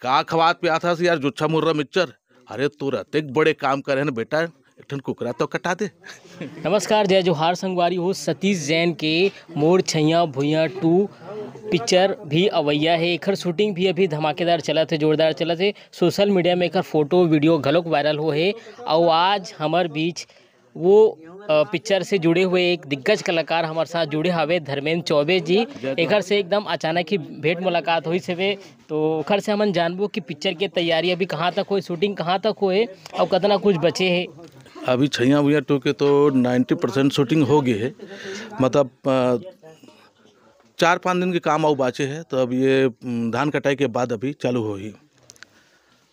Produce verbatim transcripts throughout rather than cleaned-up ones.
का खवात पियात हस यार, जुच्छा मुर्रा मिक्सचर? अरे, तोर अतेक बड़े काम करे हन बेटा, एक ठन कुकरा तो कटा दे। नमस्कार, जय जोहार संगवारी हो। सतीश जैन के मोर छैया भुइया टू पिक्चर भी अवैया हे। एखर शूटिंग भी अभी धमाकेदार चलत हे, जोरदार चलत हे। सोशल मीडिया में एखर फोटो, वीडियो घलोक वायरल हो हे। अउ आज हमर बीच वो, अ, पिक्चर से जुड़े हुए एक दिग्गज कलाकार हमर साथ जुड़े हवे, धर्मेंद्र चौबे जी। एखर से एकदम अचानक ही भेंट मुलाकात होइस हवे, तो ओखर से हमन जानबो कि पिक्चर के तैयारी अभी कहाँ तक होए, शूटिंग कहाँ तक होए, अउ कतना कुछ बचे हे। अभी छैया भुइया टू के तो नाइन्टी परसेंट शूटिंग हो गई है, मतलब, अ, चार पाँच दिन के काम अउ बाचे है, तो अब ये, उम, धान कटाई के बाद अभी चालू होही।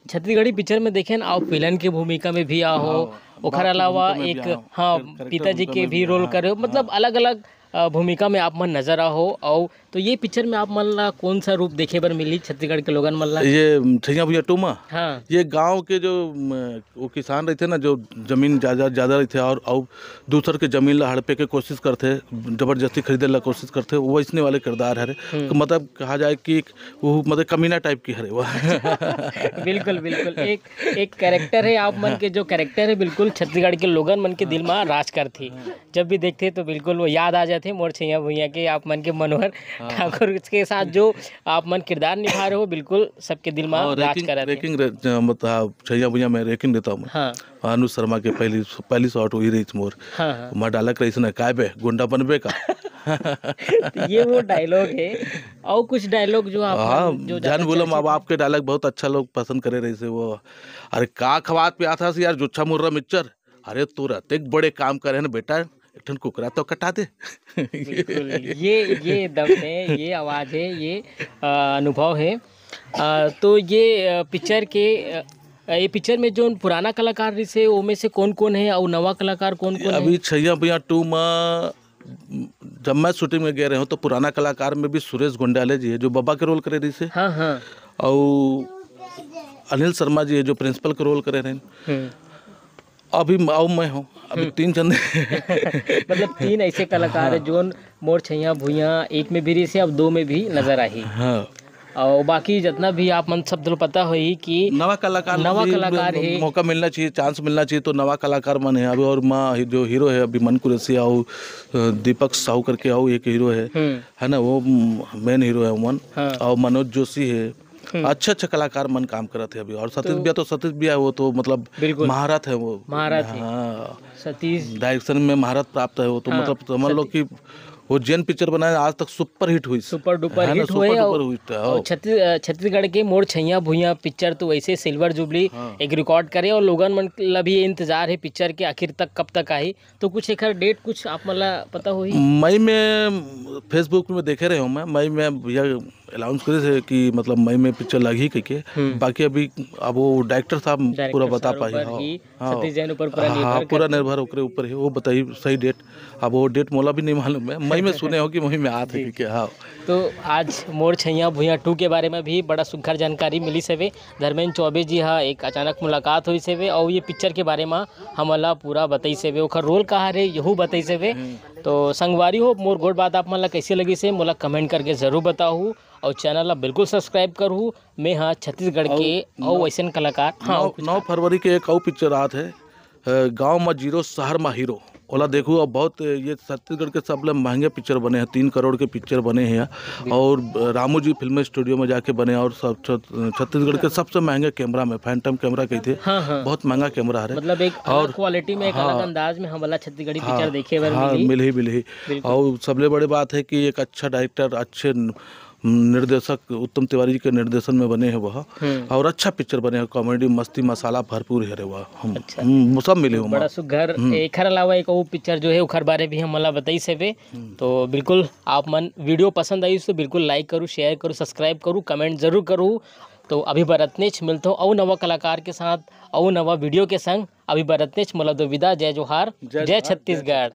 छत्तीसगढ़ी पिक्चर में देखेन, आप विलन के भूमिका में भी आ हो, हाँ, ओखर बाप के अलावा भूमिका में भी एक, आए हो, हाँ, कैरेक्टर पिताजी भूमिका के में भी भी, रोल हाँ, करे हो, मतलब हाँ। अलग-अलग, अ, भूमिका में आप मन नजर आ हो। अउ तो ये पिक्चर में आप मन ला कौन सा रूप देखे बर मिली छत्तीसगढ़ के लोगन मन ला? ये, उम, छैया भुइया टू मा? हाँ। ये गांव के जो, उम, वो किसान रहिथे ना, जो जमीन ज्यादा, ज्यादा रहिथे और, और दूसर के जमीन ला हड़पे के कोशिश करथे, जबरदस्ती खरीदे ला कोशिश करथे, वैसने वाले किरदार हरे। हम्म। तो मतलब कहा जाए कि एक वो मतलब कमीना टाइप की हरे वो। बिल्कुल, बिल्कुल। एक, एक कैरेक्टर है, आप मन के जो कैरेक्टर है, बिल्कुल छत्तीसगढ़ के लोगन मन के दिल मा राज करथे। हाँ। जब भी देखथे तो बिल्कुल वो याद आ जाथे मोर छैया भुइया के, आप मन के मनोहर हाँ। ठाकुर के साथ जो आप मन किरदार निभा रहे हो, बिल्कुल सबके दिल मा हाँ, राज रैकिंग, करत हे। रैकिंग रह-, मतलब, हाँ, छैया भुइया में रैकिंग रहता हूँ मैं। हाँ। अनुज शर्मा के पहली, पहली शॉट वही रही थी मोर। हाँ, हाँ। मैं डायलॉग रही ना, "काय बे, गुंडा बनबे का?" तो ये वो डायलॉग है। और कुछ डायलॉग जो आप हाँ, मन जो जान ज्यादा बोला, माँ चर्चित बाप के डायलॉग बहुत अच्छा लोग पसंद करे रही से वो। "अरे का खवात पियात हस यार, जुच्छा मुर्रा मिक्सचर? अरे तोर अतेक बड़े काम करे हन बेटा, एक ठन कुकरा तो कटा दे।" बिल्कुल, ये, ये दम है, ये आवाज़ है, ये, अ, अनुभव है। अ, तो ये, अ, पिक्चर के, अ, ये पिक्चर में जो पुराना कलाकार रहिसे, ओमे से कौन-कौन है और नवा कलाकार कौन-कौन है? अभी छैया भुइया टू मा, जब मैं शूटिंग में गए रहे हूँ, तो पुराना कलाकार में भी सुरेश गोंडाले जी है, जो बब्बा के रोल करे रहिसे। हाँ, हाँ। और अनिल शर्मा जी है, जो प्रिंसिपल के रोल करे रहे। हम्म। अभी म-, अउ मैं हूँ, अभी हम्म। तीन जन। मतलब तीन ऐसे कलाकार हाँ। हैं, जोन मोर छैया भुइया एक में भी रहिसे, अब दो में भी नजर आही। हाँ। और बाकी जितना भी आप मन सब तो पता होही कि नवा कलाकार नवा भी कलाकार म-, है। मौका मिलना चाहिए, चांस मिलना चाहिए, तो नवा कलाकार मन है अभी। और माँ ही-, जो हीरो है अभी मन कुरैशी, और, अ, दीपक साहू करके और एक हीरो है, हम्म। है ना, वो, म-, मेन हीरो है मन। हाँ। और मनोज जोशी है। हम्म। अच्छा, अच्छा कलाकार मन काम करत है अभी। और सतीश तो भैया तो, सतीश भैया वो तो मतलब बिल्कुल। महारथ है वो। महारथ है। हाँ। सतीश डायरेक्शन में महारथ प्राप्त है वो तो, हाँ, मतलब समझ लो सती- कि वो जेन पिक्चर बनाए आज तक सुपर हिट हुई। सुपर डुपर है ना, हिट सुपर हुए डुपर और, हिट है, और हाँ। छत्ती-, अ, छत्तीसगढ़ के मोर छैया भुइया पिक्चर तो वैसे सिल्वर जुबली हाँ। एक रिकॉर्ड करे और लोगन मन ला भी ये इंतजार है पिक्चर के आखिर तक कब तक आई। तो कुछ एकर डेट कुछ आप मन ला पता होही? मई में Facebook में देखे रहे हूँ मैं, मई में भैया अनाउंस करे थे कि मतलब मई में पिक्चर लगही कहिके। हम्म। बाकी अभी अब वो डायरेक्टर साहब डायरेक्टर पूरा बता साहब पाही। ऊपर हाँ। ही, हाँ। सतीश जैन ऊपर पूरा हाँ, निर्भर पूरा करथे। निर्भर ओकरे ऊपर ही, वो बताही सही डेट। अब वो डेट मोला भी नहीं मालूम है, मई में सुने हो कि मई में आत है जी। कहिके, हाँ। तो आज मोर छैया भुइया टू के बारे में भी बड़ा सुघर जानकारी मिलिस हवे। धर्मेंद्र चौबे जी हा एक अचानक मुलाकात होइस हवे और ये पिक्चर के बारे में हमन ला पूरा बताइस हवे, ओखर रोल का हरे यहू बताइस हवे। हम्म। तो संगवारी हो, मोर गोठ बात आप मन ला कैसे लगिस हे, मोला कमेंट करके जरूर बताहू और चैनल ला बिल्कुल सब्सक्राइब करहू। मैं हा छत्तीसगढ़ अउ के अउ नौ, वैसन कलाकार, हाँ, नौ, कुछ नौ कहा। फरवरी के एक अउ पिक्चर आत है, अ, गाँव मा जीरो, शहर मा हीरो। ओला देखू, अब बहुत ये छत्तीसगढ़ के सबले महंगे पिक्चर बने हैं, तीन करोड़ के पिक्चर बने हैं। बिल्कुल। और रामू जी फिल्म स्टूडियो में जाके बने और सब छ-, छत्तीसगढ़ के सबसे महंगे कैमरा में, फैंटम कैमरा कहिथे। हाँ, हाँ। बहुत महंगा कैमरा है। मतलब एक और अलग क्वालिटी में, एक हाँ। अलग अंदाज में हमला छत्तीसगढ़ी हाँ, पिक्चर देखे बर हाँ, मिलही। मिलही, मिलही। बिल्कुल। और सबले बड़े बात है कि एक अच्छा डायरेक्टर, अच्छे न-, निर्देशक उत्तम तिवारी जी के निर्देशन में बने हैं वह। हम्म। और अच्छा पिक्चर बने हैं, कॉमेडी, मस्ती, मसाला भरपूर है रे वह। हम, अच्छा। हम सब मिले तो हुआ बड़ा वहाँ। सुघर। हम्म। एखर अलावा एक और पिक्चर जो है, ओखर बारे भी हमला बताइस हवे। हम्म। तो बिल्कुल आप मन वीडियो पसंद आई तो बिल्कुल लाइक करू, शेयर करू, सब्सक्राइब करू, कमेंट जरूर करू। तो अभी बर अतनेच, मिलथों अउ नवा कलाकार के साथ, अउ नवा वीडियो के संग। अभी बर अतनेच, मोला दो विदा। जय जोहार, जय जय जोहार, जय छत्तीसगढ़।